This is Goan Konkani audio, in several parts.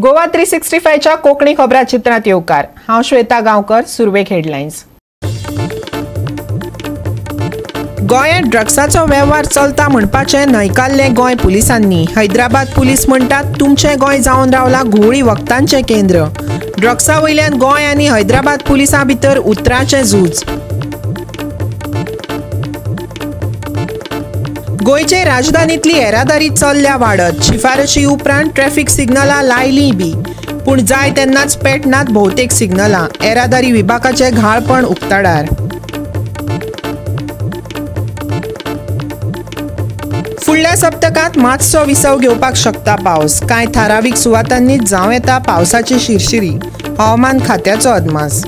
गोवा 365 च्या कोंकणी खबरां चित्रांत येवकार. हांव श्वेता गांवकर. सुरवेक हेडलायन्स. गोंयांत ड्रग्साचो वेव्हार चलता म्हणपाचें न्हयकारलें गोंय पुलिसांनी. हैदराबाद पुलीस म्हणटात तुमचें गोंय जावन रावलां घुंवळी वखदांचें केंद्र. ड्रग्सा वयल्यान गोंय आनी हैदराबाद पुलिसां भितर उतराचें झूज. गोंयचे राजधानीतली येरादारी चल्ल्या वाडत. शिफारशी उपरांत ट्रॅफिक सिग्नलां लायलीं बी, पूण जाय तेन्नाच पेटनात भोवतेक सिग्नलां. येरादारी विभागाचें घाळपण उक्ताडार. फुडल्या सप्तकांत मातसो विसव घेवपाक शकता पावस. कांय थारावीक सुवातांनी जावं येता पावसाची शिरशिरी. हवामान खात्याचो अदमास.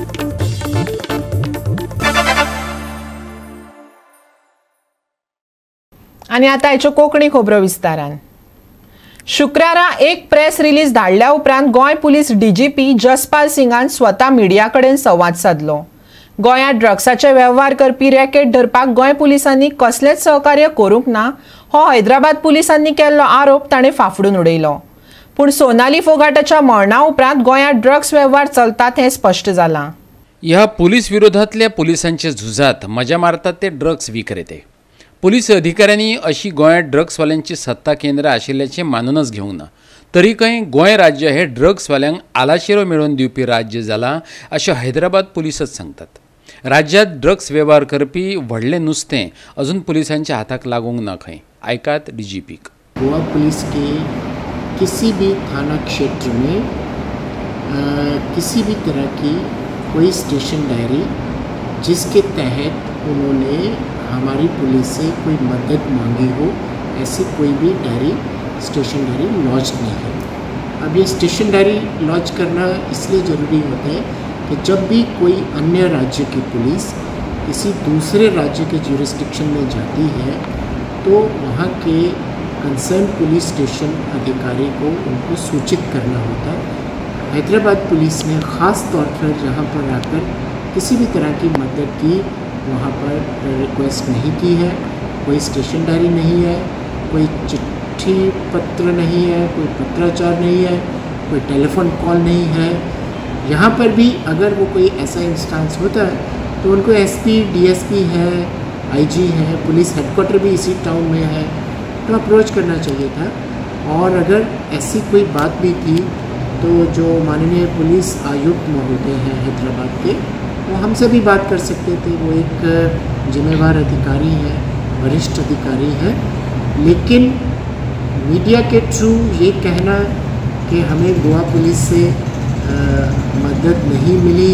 आनी आतां हाच्यो कोंकणी खबरो विस्तारान. शुक्रारा एक प्रेस रिलीज धाडल्या उपरांत गोंय पुलीस डीजीपी जसपाल सिंगान स्वता मिडिया कडेन संवाद सादलो. गोंयांत ड्रग्साचे वेव्हार करपी रॅकेट धरपाक गोंय पुलिसांनी कसलेंच सहकार्य करूंक ना हो हैदराबाद पुलिसांनी केल्लो आरोप ताणें फाफडून उडयलो. पूण सोनाली फोगाटाच्या मरणा उपरांत गोंयांत ड्रग्स वेव्हार चलतात हें स्पश्ट जालां. ह्या पुलीस विरोधांतल्या पुलिसांच्या झुजात मजा मारतात ते ड्रग्स विक्रेते. पुलीस अधिकाऱ्यांनी अशी गोंयांत ड्रग्सवाल्यांची सत्ता केंद्रां आशिल्ल्याचें मानूनच घेवंक ना. तरीकय गोंय राज्य हे ड्रग्सवाल्यांक आलाशिरो मेळोवन दिवपी राज्य जालां अशें हैदराबाद पुलिसच सांगतात. राज्यांत ड्रग्स वेव्हार करपी व्हडलें नुस्तें अजून पुलिसांच्या हाताक लागूंक ना खंय. आयकात डीजीपीक. गोवा पुलिस के किसी भी थाना क्षेत्र में किसी भी तरह की कोई स्टेशन डायरी जिसके तहत उन्होंने हमारी पुलिस से कोई मदद मांगी हो, ऐसी कोई भी डायरी स्टेशन डायरी लॉन्च नहीं है. अब ये स्टेशन डायरी लॉन्च करना इसलिए ज़रूरी होता है कि जब भी कोई अन्य राज्य की पुलिस किसी दूसरे राज्य के ज्यूरिसडिक्शन में जाती है तो वहाँ के कंसर्न पुलिस स्टेशन अधिकारी को उनको सूचित करना होता है. हैदराबाद पुलिस ने ख़ास तौर पर जहाँ पर आकर किसी भी तरह की मदद की वहाँ पर रिक्वेस्ट नहीं की है. कोई स्टेशन डायरी नहीं है, कोई चिट्ठी पत्र नहीं है, कोई पत्राचार नहीं है, कोई टेलीफोन कॉल नहीं है. यहाँ पर भी अगर वो कोई ऐसा इंस्टांस होता है तो उनको एसपी, डीएसपी है, आईजी है, पुलिस हेडक्वार्टर भी इसी टाउन में है, तो अप्रोच करना चाहिए था. और अगर ऐसी कोई बात भी थी तो जो माननीय पुलिस आयुक्त महोदय हैं हैदराबाद के, वो हमसे भी बात कर सकते थे. वो एक जिम्मेवार अधिकारी हैं, वरिष्ठ अधिकारी हैं. लेकिन मीडिया के थ्रू ये कहना कि हमें गोवा पुलिस से मदद नहीं मिली,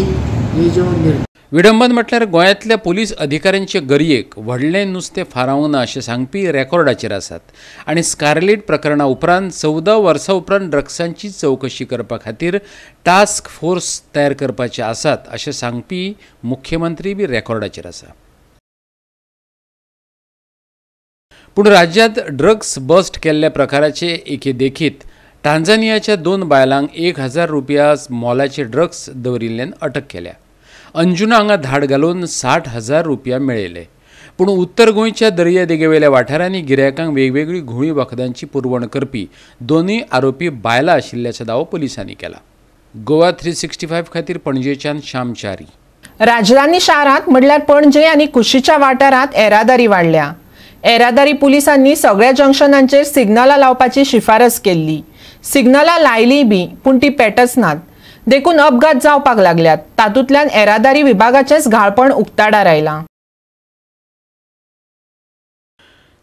ये जो विडंबन म्हटल्यार गोंयांतल्या पुलीस अधिकाऱ्यांचे गरयेक व्हडलें नुस्तें फारावंक ना अशें सांगपी रेकॉर्डाचेर आसात. आनी स्कारलेट प्रकरणा उपरांत 14 वर्सां उपरांत ड्रग्सांची चवकशी करपा खातीर टास्क फोर्स तयार करपाचे आसात अशें सांगपी मुख्यमंत्री बी रेकॉर्डाचेर आसा. पूण राज्यांत ड्रग्स बस्ट केल्ल्या प्रकाराचे एके देखीत टांझानियाच्या 2 बायलांक 1000 रुपया मोलाचे ड्रग्स दवरिल्ल्यान अटक केल्या. अंजुना हांगा धाड घालून 60,000 रुपया मेळयले. पूण उत्तर गोंयच्या दर्यादेगेवेल्या वाठारांनी गिरायकांक वेगवेगळी घुंवळी वखदांची पुरवण करपी दोनूय आरोपी बायलां आशिल्ल्याचो दावो पुलिसांनी केला. गोवा 365 खातीर पणजेच्यान श्यामचारी. राजधानी शारांत म्हणल्यार पणजे आनी कुशीच्या वाठारांत येरादारी वाडल्या. येरादारी पुलिसांनी सगळ्या जंक्शनांचेर सिग्नलां लावपाची शिफारस केल्ली. सिग्नलां लायलीं बी, पूण ती पेटच नात, देखून अपघात जावपाक लागल्यात. तातूंतल्यान येरादारी विभागाचेंच घाळपण उक्ताडार आयलां.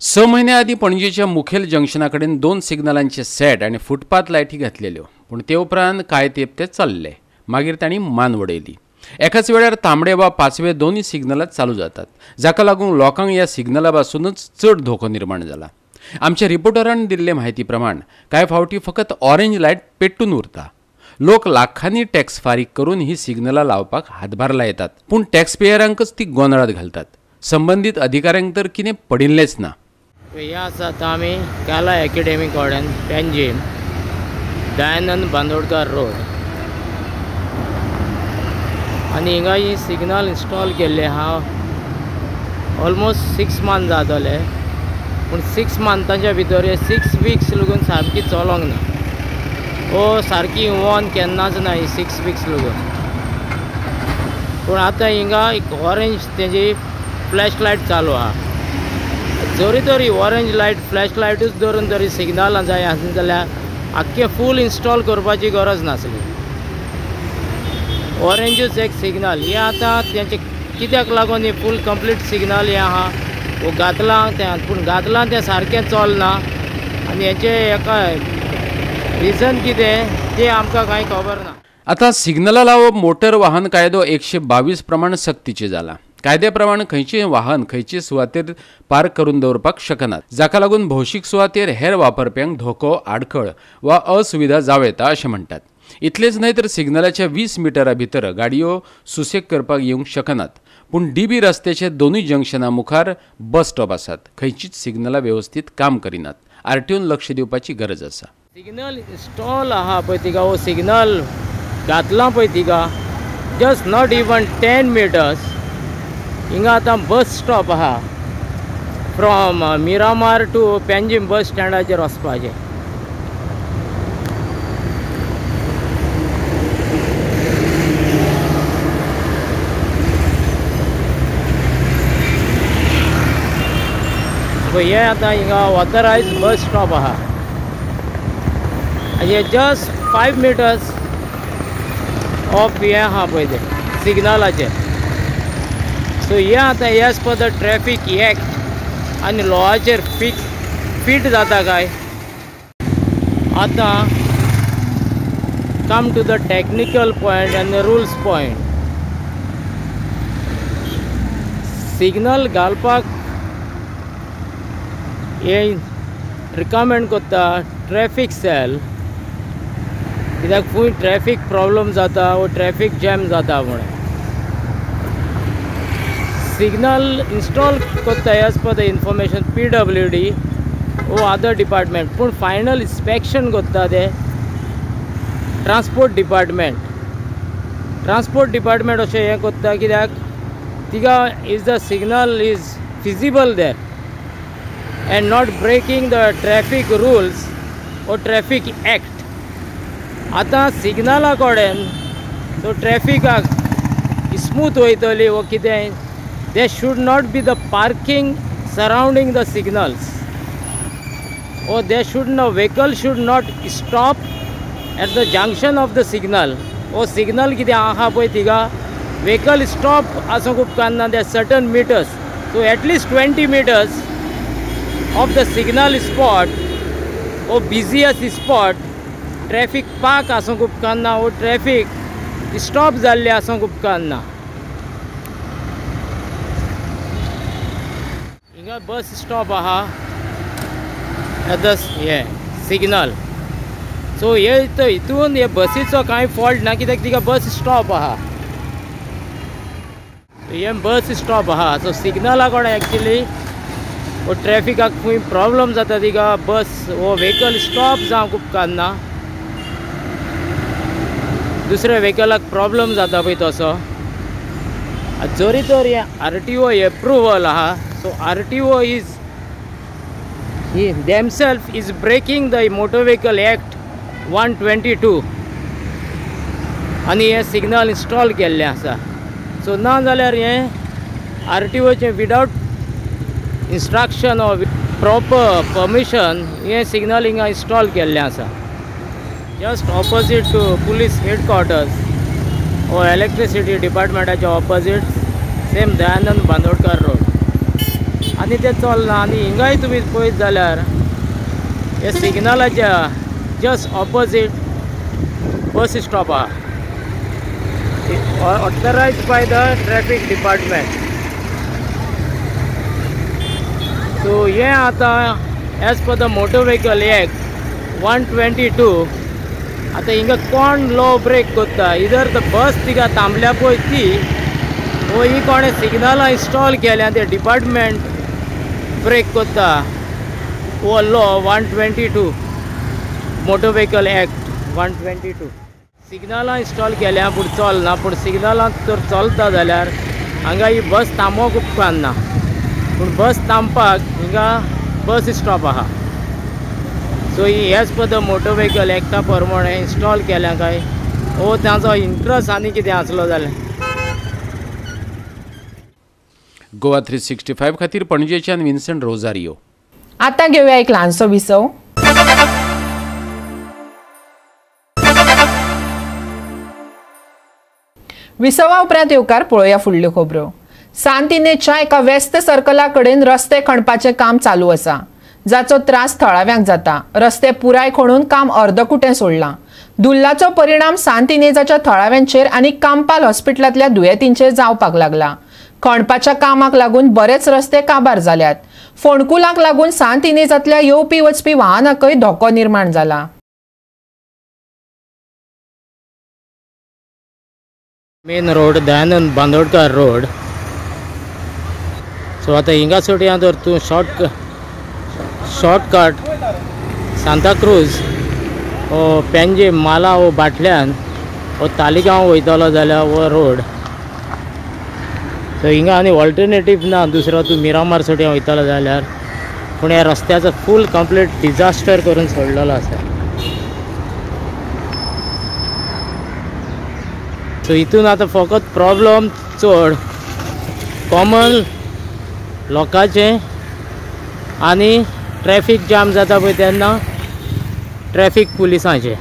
6 म्हयन्या आदीं पणजेच्या मुखेल जंक्शना कडेन 2 सिग्नलांचे सेट आनी फुटपाथ लायटी घातलेल्यो, पूण ते उपरांत कांय तेंप ते चल्ले. मागीर तांणी मान वडयली. एकाच वेळार तांबडे वा पाचवे दोनूय सिग्नलां चालू जातात, जाका लागून लोकांक ह्या सिग्नला पासूनच चड धोको निर्माण जाला. आमच्या रिपोर्टरान दिल्ले म्हायती प्रमाण कांय फावटी फकत ऑरेंज लायट पेटून उरता. लोक लाखांनी टॅक्स फारीक करून ही सिग्नलां लावपाक हातभार लायतात, पूण टॅक्स पेयरांकच ती गोंदळात घालतात. संबंदीत अधिकाऱ्यांक तर कितें पडिल्लेंच ना. हे आसा आतां आमी कला एकेडमी कडेन पेंजीम दयानंद बांदोडकर रोड आनी हिंगा ही सिग्नल इन्स्टॉल केल्ले आहा. ऑलमोस्ट 6 मंथ जातले, पूण 6 मंथांच्या भितर हे 6 वीक्स लागून सामकी चलोंक ना. वो सारकी ऑन केन्नाच ना ही 6 वीक्स लागून. पूण आतां हिंगा एक ऑरेंज तेजी फ्लॅश लायट चालू आहा. जरी तरी ऑरेंज लायट फ्लॅश लायटूच धरून तरी सिग्नलां जाय आसली जाल्यार आख्खें फूल इन्स्टॉल करपाची गरज नासली. ऑरेंजूच एक सिग्नल हें आतां तेंचे कित्याक लागून हें फूल कंप्लीट सिग्नल हें आहा वो घातलां तें, पूण घातलां तें सारकें चलना आनी हेचें हेका रिजन कितें तें आमकां कांय खबर ना. आतां सिग्नला लावप मोटर वाहन कायदो 122 प्रमाण सक्तीचें जाला. कायद्या प्रमाण खंयचें वाहन खंयचे सुवातेर पार्क करून दवरपाक शकनात, जाका लागून भौशीक सुवातेर हेर वापरप्यांक धोको, आडखळ वा असुविधा जावं येता अशें म्हणटात. इतलेंच न्हय तर सिग्नलाच्या 20 मिटरा भितर गाडयो सुसेग करपाक येवंक शकनात. पूण डीबी रस्त्याचे दोनूय जंक्शना मुखार बस स्टॉप आसात, खंयचीच सिग्नलां व्यवस्थीत काम करिनात. आरटीओन लक्ष दिवपाची गरज आसा. सिग्नल इन्स्टॉल आहा पळय तिका, हो सिग्नल घातलां पळय तिका जस्ट not even 10 metres. हिंगा आतां बस स्टॉप आहा फ्रॉम मिरामार टू पेंजीम बस स्टँडाचेर वचपाचें. पळय हें आतां हिंगा ऑथरायज बस स्टॉप आहा. हे जस्ट 5 मिटर्स ऑफ हें आहा पळय तें सिग्नलाचेर. सो हें आतां as per the traffic act आनी लॉआचेर फिक्स फिट जाता काय. आतां come to the technical point आनी रुल्स पॉयंट. सिग्नल घालपाक हें रिकमेंड करता ट्रॅफिक सेल, कित्याक खूंय ट्रॅफिक प्रॉब्लम जाता वो ट्रॅफिक जॅम जाता म्हणून. सिग्नल इन्स्टॉल करता as per the information PWD वो अदर डिपार्टमेंट, पूण फायनल इन्स्पेक्शन करता ते ट्रांसपोर्ट डिपार्टमेंट. ट्रांसपोर्ट डिपार्टमेंट अशें हें करता कित्याक तिका is the signal is feasible there and not breaking the traffic rules or traffic act. आतां सिग्नला कडेन सो ट्रॅफिकाक स्मूथ वयतली वो कितें, there should not be the parking surrounding the signals or there should no vehicle should not stop at the junction of the signal. O signal कितें आहा पळय थिंगा व्हेकल स्टॉप आसूंक उपकारना. There certain meters, so at least 20 meters of the signal spot or busiest spot traffic park आसूंक उपकारना वो ट्रॅफिक स्टॉप जाल्लें आसूंक उपकारना. हिंगा बस स्टॉप आहा एट the हे सिग्नल. सो हे हितून हे बसीचो कांय फॉल्ट ना कित्याक तिका बस स्टॉप आहा. हे बस स्टॉप आहा सो सिग्नला कडेन एक्चुली वो ट्रॅफिकाक खूंय प्रॉब्लम जाता तिका बस वो व्हेकल स्टॉप जावंक उपकारना, दुसऱ्या व्हेकलाक प्रॉब्लम जाता पळय तसो. जरी तर हें आरटीओ एप्रुवल आहा, so RTO is themselves is breaking the Motor Vehicle Act 122 आनी हें सिग्नल इन्स्टॉल केल्लें आसा. सो ना जाल्यार हें आरटीओचें without instruction or proper permission हें सिग्नल हिंगा इन्स्टॉल केल्लें आसा. Just opposite to police headquarters or electricity डिपार्टमेंटाच्या opposite same Dayanand Bandodkar road आनी तें चलना. आनी हिंगाय तुमी पळयत जाल्यार हे सिग्नलाच्या जस्ट ऑपोजीट बस स्टॉप आहा authorised by the traffic department. So हें आतां as per the motor vehicle act 122 आतां हिंगा कोण लॉ ब्रेक करता, इधर the बस तिका थांबल्या पळय ती वो ही कोणें सिग्नलां इन्स्टॉल केल्या ते डिपार्टमेंट ब्रेक करता वो law 122 motor vehicle act 122. सिग्नलां install केल्या पूण चलना, पूण सिग्नलां तर चलता जाल्यार हांगा ही बस थांबोवंक उपकारना, पूण बस थांबपाक हिंगा बस स्टॉप आहा. So he as per the motor vehicle एक्टा प्रमाणे इन्स्टॉल केल्या काय ओ तांचो इंट्रस्ट आनी कितें आसलो जाल्यार. गोवा 365 खातीर पणजेच्यान विन्सेंट रोजारियो. आतां घेवया एक ल्हानसो विसव. विसवा उपरांत येवकार पळोवया फुडल्यो खबरो. सांतिनेच्या एका व्यस्त सर्कला कडेन रस्ते खणपाचें काम चालू आसा, जाचो त्रास थळाव्यांक जाता. रस्ते पुराय खणून काम अर्दकुटें सोडलां. धुल्लाचो परिणाम सांतिनेजाच्या थळाव्यांचेर आनी कांपाल हॉस्पिटलांतल्या दुयेंतींचेर जावपाक लागला. खणपाच्या कामाक लागून बरेच रस्ते काबार जाल्यात. फोंडकुलांक लागून सांतिनेजांतल्या येवपी वचपी वाहनांकय धोको निर्माण जाला. Main road Dayanand Bandodkar road. So आतां हिंगा सोडया जर तूं शॉर्टकट सांताक्रूज ओ पेंजे माला ओ बाटल्यान ओ तालिगांव वयतलो जाल्यार हो रोड. सो हिंगा आनी ऑल्टरनेटीव ना दुसरो तूं मिरामार सोडया वयतलो जाल्यार, पूण ह्या रस्त्याचो फूल कंप्लीट डिजास्टर करून सोडलेलो आसा. सो हितून आतां फकत प्रॉब्लम चड कॉमन लोकांचें आनी ट्रॅफीक जाम जाता पळय तेन्ना ट्रॅफीक पुलिसांचें.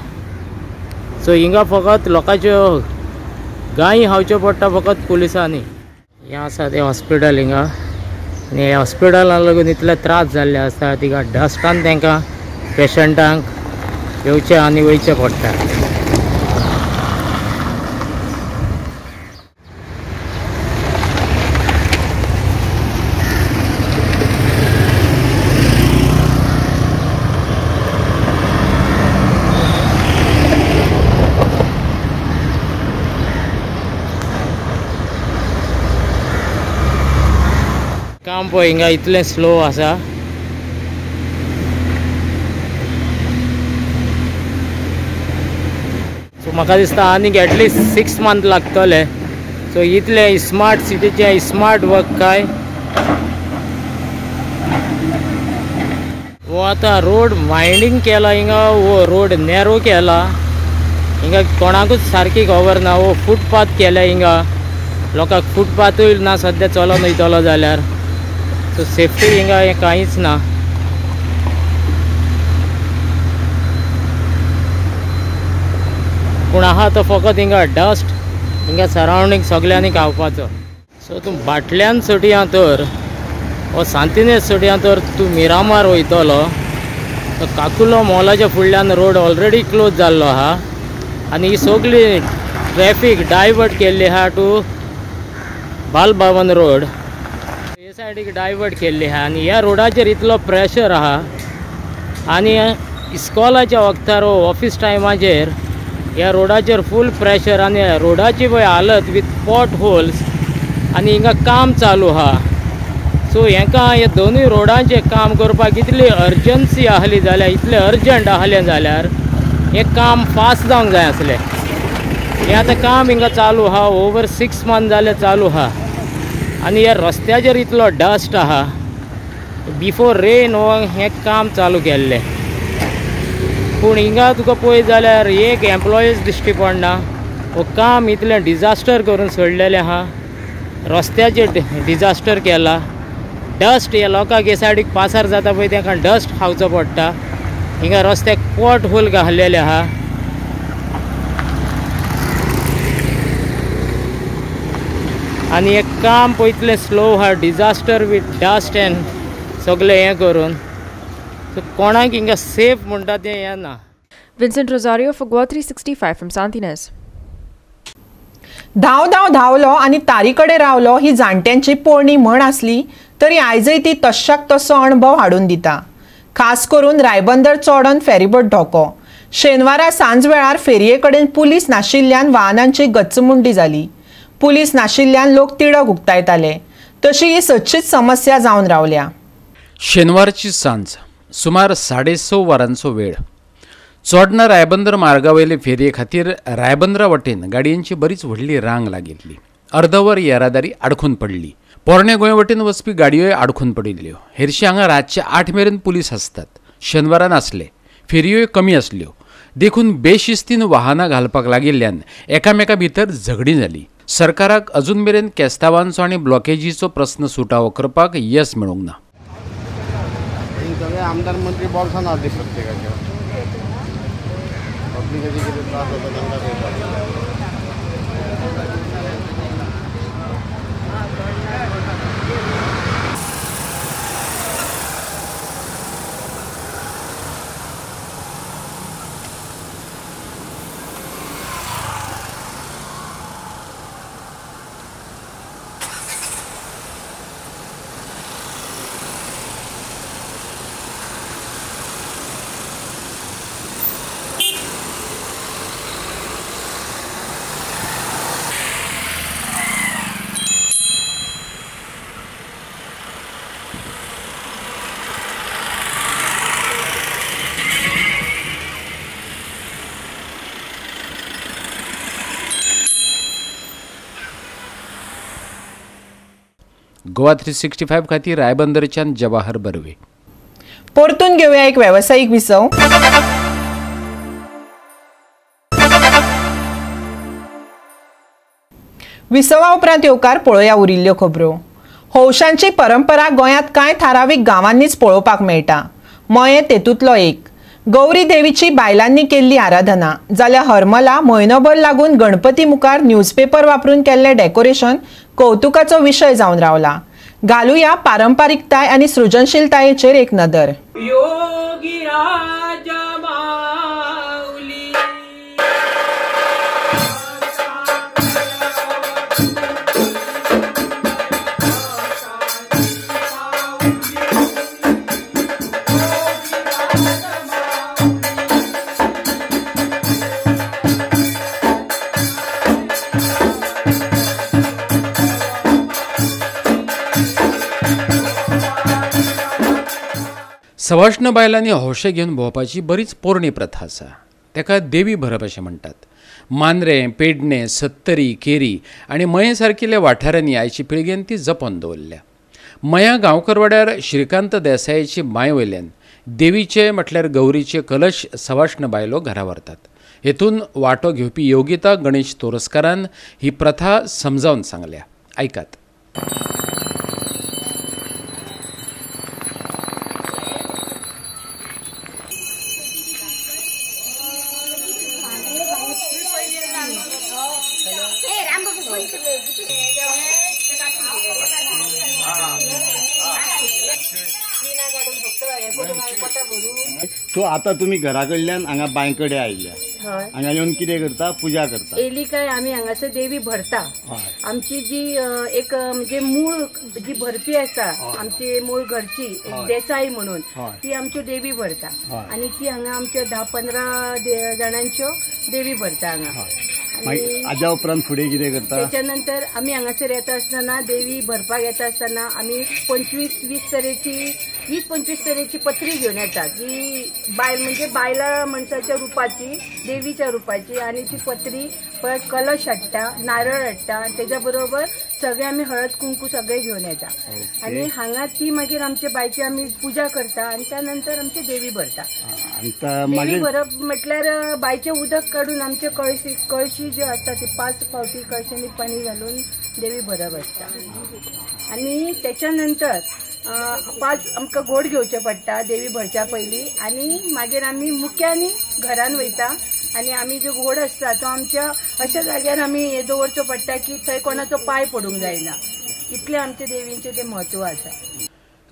सो हिंगा फकत लोकांच्यो गायी खावच्यो पडटा फकत पुलिसांनी. हें आसा तें हॉस्पिटल हिंगा आनी ह्या हॉस्पिटलाक लागून इतले त्रास जाल्ले आसता. तिका डस्टान तांकां पेशंटांक येवचें आनी वयचें पडटा. काम पळय हिंगा इतलें स्लो आसा. सो म्हाका दिसता आनीक एटलिस्ट 6 मंथ लागतले. सो इतलें स्मार्ट सिटीचें स्मार्ट वर्क काय हो आतां रोड वायंडींग केला हिंगा, हो रोड नॅरो केला हिंगा, कोणाकूच सारकी खबर ना. हो फुटपाथ केल्या हिंगा, लोकांक फुटपाथूय ना सद्या चलोन वयतलो जाल्यार. सो सेफ्टी हिंगा हें कांयच ना. पूण आहा तो फकत हिंगा डस्ट हिंगा सरावंडींग सगल्यांनी खावपाचो. सो तूं बाटल्यान सोडया तर ओ सांतिनेज सोडया तर तूं मिरामार वयतलो तर काकुलो मॉलाच्या फुडल्यान रोड ऑलरेडी क्लोज जाल्लो आहा आनी ही सगळी ट्रॅफीक डायवर्ट केल्ली आहा टू बालभवन रोड. हे सायडीक डायवर्ट केल्ली आहा आनी ह्या रोडाचेर इतलो प्रेशर आहा आनी इस्कॉलाच्या वखतार ऑफीस टायमाचेर ह्या रोडाचेर फूल प्रेशर आनी रोडाची पळय हालत विथ पॉट होल्स आनी हिंगा काम चालू आहा. सो हेंका हे दोनूय रोडांचें काम करपाक इतली अर्जन्सी आहली जाल्यार, इतलें अर्जंट आहलें जाल्यार हें काम फास्ट जावंक जाय आसलें. हें आतां काम हिंगा चालू आहा ओवर 6 मंथ जालें चालू आहा आनी ह्या रस्त्याचेर इतलो डस्ट आहा. बिफोर रेन हो हें काम चालू केल्लें, पूण हिंगा तुका पळयत जाल्यार एक एम्प्लॉईज दिश्टी पडना. हो काम इतलें डिजास्टर करून सोडलेलें आहा, रस्त्याचेर डिजास्टर केला. डस्ट ह्या लोकांक हे सायडीक पासार जाता पळय तांकां डस्ट खावचो पडटा. हिंगा रस्त्याक पॉट होल घातलेले आहा. आनी हें काम पळय इतलें स्लो आहा, डिजास्टर विथ डस्ट एंड सगळें हें करून. सो कोणाक हिंगा सेफ म्हणटा तें हें ना. Vincent Rosario for Goa 365 from Santinez. धांव धांव धांवलो आनी तारी कडेन रावलो ही जाणट्यांची पोरणी म्हण आसली तरी आयजय ती तश्शाक तसो अणभव हाडून दिता. खास करून रायबंदर चोडन फेरीबोट धोको. शेनवारा सांजवेळार फेरये कडेन पुलीस नाशिल्ल्यान वाहनांची गच्चमुंडी जाली. पुलीस नाशिल्ल्यान लोक तिडक उक्तायताले. तशी ही सदचीच समस्या जावन रावल्या. शेनवारची सांज सुमार 6:30 वरांचो वेळ. चोडणा रायबंदर मार्गावयले फेरये खातीर रायबंदरा वटेन गाडयांची बरीच व्हडली रांग लागिल्ली. अर्दवर येरादारी आडखून पडली. पोरणे गोंय वटेन वचपी गाडयोय आडखून पडिल्ल्यो. हेरशी हांगा रातचे 8 मेरेन पुलीस आसतात, शेनवारा नासले. फेरयोय कमी आसल्यो. देखून बेशिस्तीन वाहनां घालपाक लागिल्ल्यान एकामेका भितर झगडीं जाली. सरकाराक अजून मेरेन केस्तावांचो आनी ब्लॉकेजीचो प्रस्न सुटावो करपाक येस मेळूंक ना. सगळे आमदार मंत्री बोल्सान हाडली प्रत्येकाच्या पब्लिकाचे कितें त्रास जाता तांकां कळटा. गोवा 365 खातीर रायबंदरच्यान जवाहर बर्वे. परतून घेऊया एक व्यावसायिक विसव. विसवा उपरांत येवकार पळोवया उरिल्ल्यो खबरो. हौशांची परंपरा गोंयांत कांय थारावीक गांवांनीच पळोवपाक मेळटा. मयें तेतूंतलो एक. गौरी देवीची बायलांनी केल्ली आराधना जाल्यार हरमला म्हयनोभर लागून गणपती मुखार न्यूजपेपर वापरून केल्लें डेकोरेशन कौतुकाचो विशय जावन रावला. घालुया पारंपारिकताय आनी सृजनशीलतायेचेर एक नदर. योगी राजा माऊली सवाष्ण बायलांनी हौशे घेवन भोंवपाची बरीच पोरणी प्रथा आसा. ताका देवी भरप अशें म्हणटात. मांद्रें, पेडणें, सत्तरी, केरी आनी मयें सारकिल्ल्या वाठारांनी आयची पिळगेन ती जपोन दवरल्या. मया गांवकरवाड्यार श्रीकांत देसायाची मांय वयल्यान देवीचे म्हटल्यार गौरीचे कलश सवाष्ण बायलो घरा व्हरतात. हेतून वांटो घेवपी योगिता गणेश तोरस्कारान ही प्रथा समजावन सांगल्या. आयकात. सो आता तुमी घरा कडल्यान हांगा बांय कडेन आयल्या, हांगा येवन कितें करता? पुजा करता. येयली काय आमी हांगासर देवी भरता. आमची जी एक म्हणजे मूळ जी भरपी आसा, आमची मूळ घरची एक देसाई म्हणून, ती आमच्यो देवी भरता. आनी ती हांगा आमच्या 10-15 जाणांच्यो देवी भरता हांगा. हाज्या उपरांत फुडें कितें करता? त्याच्या नंतर आमी हांगासर येता आसतना, देवी भरपाक येता आसतना आमी 25-20 तरेची 20-25 तरेची पत्री घेवन येतात. ही बायल म्हणजे बायला मनशाच्या रुपाची, देवीच्या रुपाची. आनी ती पत्री परत कलश हाडटा, नारळ हाडटा, आनी तेज्या बरोबर सगळे आमी हळद कुंकू सगळे घेवन येता. आनी हांगा ती मागीर आमच्या बायची आमी पुजा करता आनी त्या नंतर आमची देवी भरता. देवी भरप म्हटल्यार बायचें उदक काडून आमचे कळशी कळशी जी आसता ती 5 फावटी कळशेंनी पाणी घालून देवी भरप आसता. आनी त्याच्या नंतर 5 आमकां गोड घेवचें पडटा देवी भरच्या पयलीं. आनी मागीर आमी मुक्यांनी घरान वयता आनी आमी जो गोड आसता तो आमच्या अशा जाग्यार आमी हे दवरचो पडटा की थंय कोणाचो पांय पडूंक जायना. इतलें आमच्या देवींचें तें म्हत्व आसा.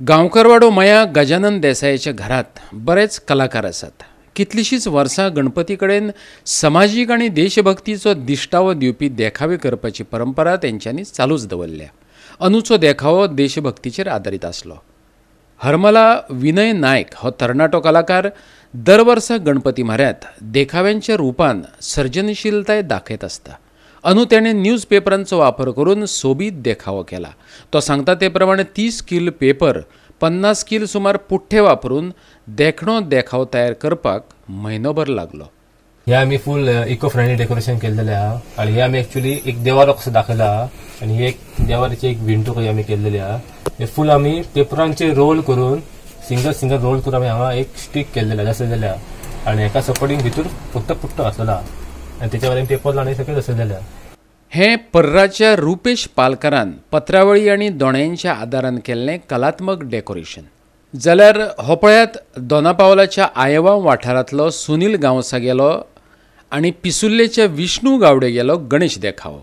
गांवकरवाडो मया गजानन देसायाच्या घरात बरेच कलाकार आसात. कितलीशींच वर्सां गणपती कडेन समाजीक आनी देशभक्तीचो दिश्टावो दिवपी देखावे करपाची परंपरा तेंच्यांनी चालूच दवरल्या. अनुचो देखावो देशभक्तीचेर आदारीत आसलो. हरमला विनय नायक हो तरणाटो कलाकार दर वर्सा गणपती म्हऱ्यांत देखाव्यांच्या रुपान सर्जनशीलताय दाखयत आसता. अनु तेणें न्यूज पेपरांचो वापर करून सोबीत देखावो केला. तो सांगता ते प्रमाणे 30 किल पेपर 50 किल सुमार पुठ्ठे वापरून देखणो देखाव तयार करपाक म्हयनोभर लागलो. हे आमी फूल इको फ्रेंडली डेकोरेशन केल्लेले आहा आणि हे आमी एक्चुअली एक देवारो कसो दाखयला आहा आणि हे एक देवाराची एक विंटो कशी आमी केल्लेली आहा. हे फूल आमी पेपरांचे रोल करून सिंगल सिंगल रोल करून आमी हांगा एक स्टीक केल्लेले आहा, दसयलेले आहा. आनी हेका सपोर्टींग भितर फक्त पुट्टो घातलेलो आहा आनी तेच्या वयल्यान पेपर लावन सगळें दसयलेलें आहा. हें पर्राच्या रुपेश पालकारान पत्रावळी आनी दोण्यांच्या आदारान केल्लें कलात्मक डेकोरेशन. जाल्यार हो पळयात दोनापावलाच्या आयवाव वाठारांतलो सुनील गांवसा गेलो आनी पिसुल्लेच्या विष्णू गावडे गेलो गणेश देखावो.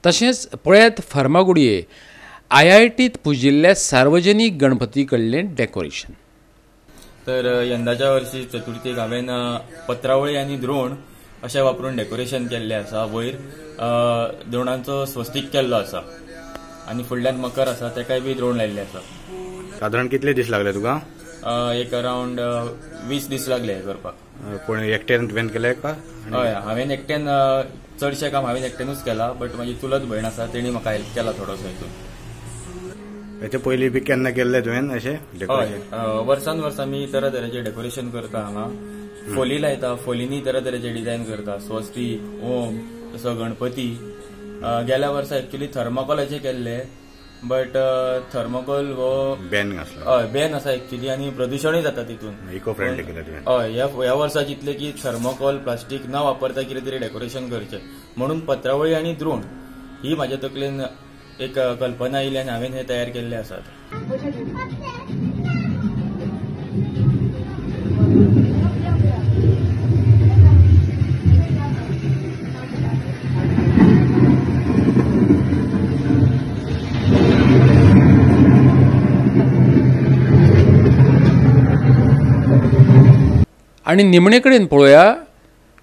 तशेंच पळयात फर्मागुडये IITत पुजिल्ल्या सार्वजनीक गणपती कडलें डेकोरेशन. तर यंदाच्या वर्षी चतुर्थीक हांवें पत्रावळी आनी द्रोण अशें वापरून डेकोरेशन केल्लें आसा. वयर द्रोणांचो स्वस्तीक केल्लो आसा आनी फुडल्यान मकर आसा तेकाय बी द्रोण लायिल्ले आसा. सादारण कितले दीस लागले तुका? एक अरावंड 20 दीस लागले हे करपाक. कोण एकट्यान तुवें केलें का? हय, हांवें एकट्यान चडशें काम हांवें एकट्यानूच केलां, बट म्हाजी चुलत भयण आसा तेणी म्हाका हेल्प केला थोडोसो हितून. हेचे पयलीं बी केन्ना केल्लें तुवें अशें? हय, वर्सान वर्स आमी तरातराचें डेकोरेशन करता. हांगा फोली लायता, फोलींनी तरातराचे डिझायन करता, स्वस्तीक, ओम, तसो गणपती. गेल्या वर्सा एक्चुअली थर्माकोलाचे केल्ले, बट थर्माकोल हो बॅन आसलो. हय, बॅन आसा एक्चुअली आनी प्रदुशणूय जाता तितून. इको फ्रेंडली केलें तुवें? हय, ह्या वर्सा चिंतलें की थर्माकोल प्लास्टीक न वापरता कितें तरी डेकोरेशन करचें म्हणून पत्रावळी आनी द्रोण ही म्हाज्या तकलेन एक कल्पना आयली आनी हांवें हे तयार केल्ले आसात. आनी निमणे कडेन पळोवया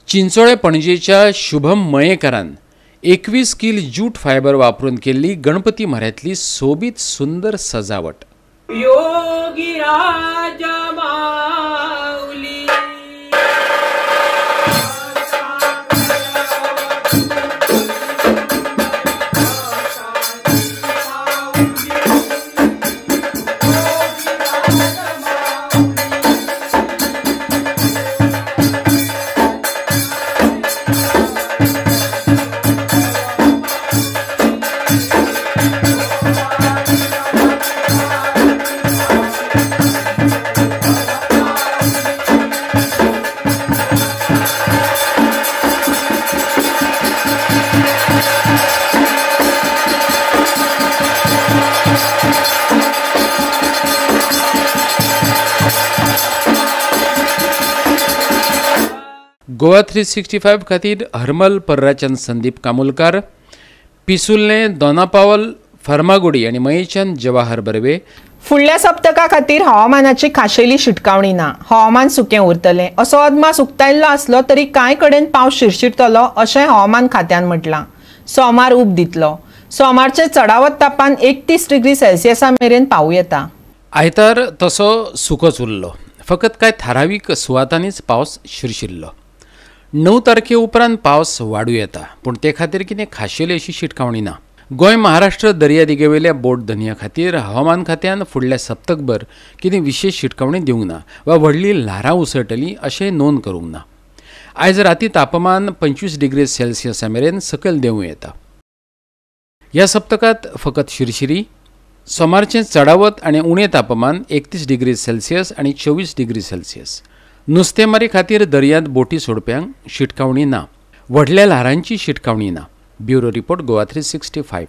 चिंचोळे पणजेच्या शुभम मयेकारान 21 कील जूट फायबर वापरून केल्ली गणपती म्हऱ्यांतली सोबीत सुंदर सजावट. योगी राजा माऊली गोवा 365 खातीर हरमल पर्राच्यान संदीप कामुलकार, पिसुल्लें दोनापावल फर्मागुडी आनी मयेच्यान जवाहर बर्वे. फुडल्या सप्तका खातीर हवामानाची खाशेली शिटकावणी ना. हवामान सुकें उरतलें असो अदमास उक्तायल्लो आसलो तरी कांय कडेन पावस शिरशिरतलो अशें हवामान खात्यान म्हटलां. सोमार ऊब दितलो. सोमारचें चडावत तापमान 31 डिग्री सेल्सियसा मेरेन पावूं येता. आयतार तसो सुकोच उरलो, फकत कांय थारावीक सुवातांनीच पावस शिरशिरलो. 9 तारखे उपरांत पावस वाडूं येता, पूण ते खातीर कितें खाशेली अशी शिटकावणी ना. गोंय महाराष्ट्र दर्यादेगेवेल्या बोट धनया खातीर हवामान खात्यान फुडल्या सप्तकभर कितें विशेश शिटकावणी दिवंक ना वा व्हडली ल्हारां उसळटलीं अशें नोंद करूंक ना. आयज राती तापमान 25 डिग्री सेल्सियसा मेरेन सकयल देंवूं येता. ह्या सप्तकांत फकत शिरशिरी. सोमारचें चडावत आनी उणें तापमान 31 डिग्री सेल्सियस आनी 24 डिग्री सेल्सियस. नुस्तेमारी खातीर दर्यांत बोटी सोडप्यांक शिटकावणी ना. व्हडल्या ल्हारांची शिटकावणी ना. Bureau report, Goa 365.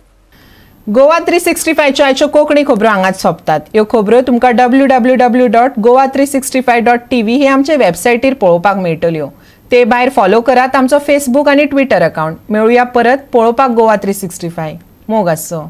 Goa 365च्यो आयच्यो कोंकणी खबरो हांगाच सोंपतात. ह्यो खबरो तुमकां www.goa365.tv हे आमचे वेबसायटीर पळोवपाक मेळटल्यो. ते भायर फॉलो करात आमचो फेसबूक आनी ट्विटर अकावंट. मेळुया परत पळोवपाक गोवा 365. मोग आसचो.